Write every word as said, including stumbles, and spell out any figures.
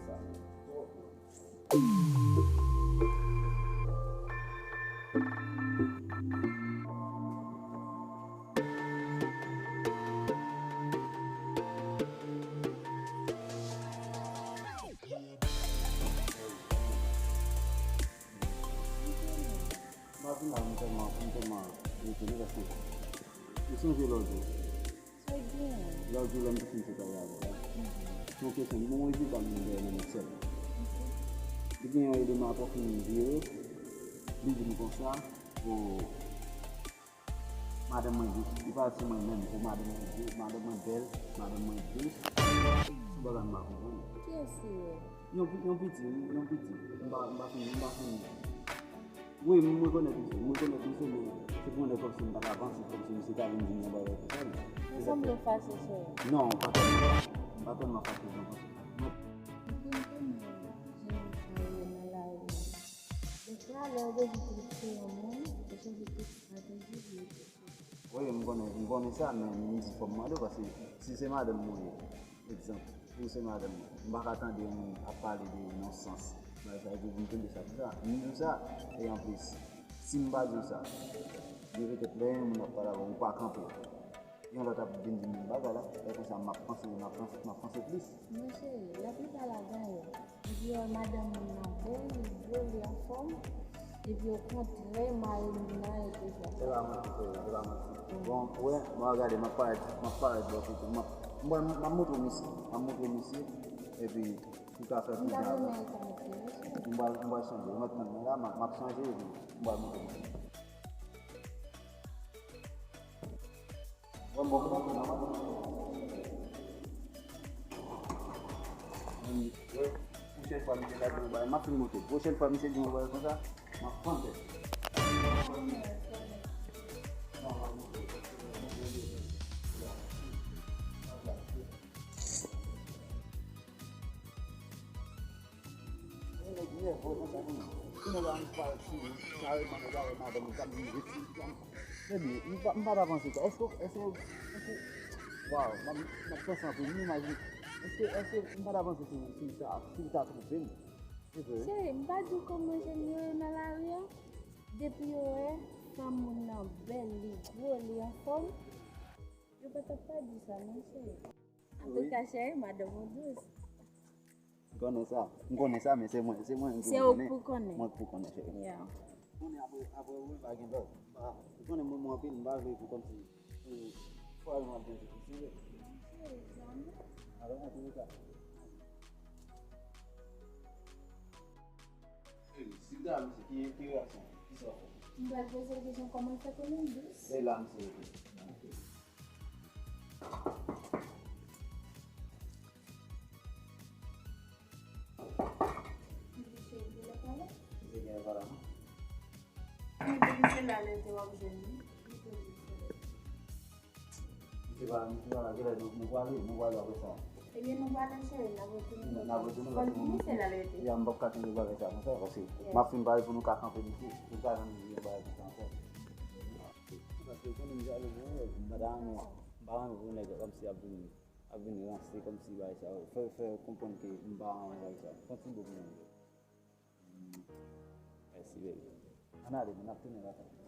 M pa vin la, m tèlman, m tèlman etone paske ou sonje lòt jou. Lòt jou lè m te fin separe avè w la. Se yon kesyon, bon, rezilta m vin genyen nan men sèl. Li gen yon eleman apre fin vire, li di m konsa, o, madanm mwen dous, li pa di mwen menm, o, madanm mwen dous, madanm mwen bèl, madanm mwen dous. Se yon bagay m pa konprann. Kiyès li ye? Yon, yon piti, wi, yon piti. M pa, m pa fin, m pa fin. Wi, m rekonèt misye, m rekonèt misye, men se pou mwen kòmsi m pa ta panse, kòmsi misye ta vin di m yon bagay konsa, non. Li sanble w fache, cheri. Non, m pa tèlman, m pa tèlman fache, non. M konn kòman jan sa ye nan lari a. Dèfwa, lè w bezwen trete yon moun, ou chanje tout estrateji pou w trete l. Wi, m konnen, m konnen sa, men m di fò m mande w, paske si se madanm mwen ye, egzanp, si se madanm mwen, m pa ka tande yon moun ap pale de nonsans, bagay sa, epi pou m tande sa konsa. M di w sa, e anplis, si m pa di w sa, gen petèt lè yon moun ap pale avè w, ou pa kanpe, yon lòt ap vin di m menm bagay la, lè konsa m ap panse, m ap panse, m ap panse plis. Monchè, laplipa ladan yo, epi yo wè madanm moun nan bèl, li gwo, li anfòm, epi yo kontre mari moun nan, epi sa. Se pa manti, frè, se pa manti. Bon, wè, mwen gade, m ap parèt, m ap parèt bò kote, m ap, m pral, m ap montre w misye, m ap montre w misye, epi ou ka fè konsa. M pral chanje, m ap tann mwen la, m ap, m ap chanje, epi m pral montre w misye. Bon, bon, bon, bon, bon. Pwochèn fwa misye ka di yon bagay, m ap fin montre. Pwochèn fwa misye di yon bagay konsa, m ap fante. Yon nèg nève konsa pou mwen. Kounye a la, m pral sou kareman, nèg la wè madanm li, m ap di, "Baby, m pa, m pa ta panse sa. Èske, èske, èske, waw, m ap, m ap panse anpil, m imajine, èske, èske m pa ta panse si, si sa, si w ta twonpe m?" Se vre. Cheri, m pa di w kòman jèn yo ye nan lari a? Depi yo wè fanm moun nan bèl, li gwo, li anfòm, yo pa t ap pa di sa, non, cheri. Antouka, cheri, madanm ou dous. M konnen sa. M konnen sa, men se mwen, se mwen ki pou konnen. Se ou k pou konnen. Mwen k pou konnen, cheri. Yeah. Konnen apre, apre ou pa gen lòt. M pa, ou konnen mwen, mwen anpil, m pa vle pou kòmsi, pou, pou al mwen byen fè, si vre. Alò, antouleka. Cheri, si w ta misye, ki, ki reyaksyon? Ki sa w fè? M pral poze l kesyon, kòman l fè konnen l dous? E la, misye rete. Ok. Misye genlè pa la? Misye genlè pa la, non? Men depi se la lè te w ap jwenn li, li toujou sou lè. Misye pa, misye pa la, genlè nou, nou prale, nou prale apre sa. Ebyen, nou prale, cheri, n ap retounen. N ap retounen paske fò n di misye la lè te. Ya, m p ap ka kenbe bagay sa konsa, paske m ap fin pale pou nou ka kanpe misye. Pou nou ka jwenn yon bagay konsa ankò. Paske ou konnen m jalou pou ou, m pa ta renmen, m pa renmen pou nèg kòmsi ap vin, ap vin ranse, kòmsi bagay sa yo. Fè, fè konprann ke m pa renmen bagay sa. Fè yon ti bo pou mwen. Mèsi, baby. Ann ale, men n ap tounen lakay.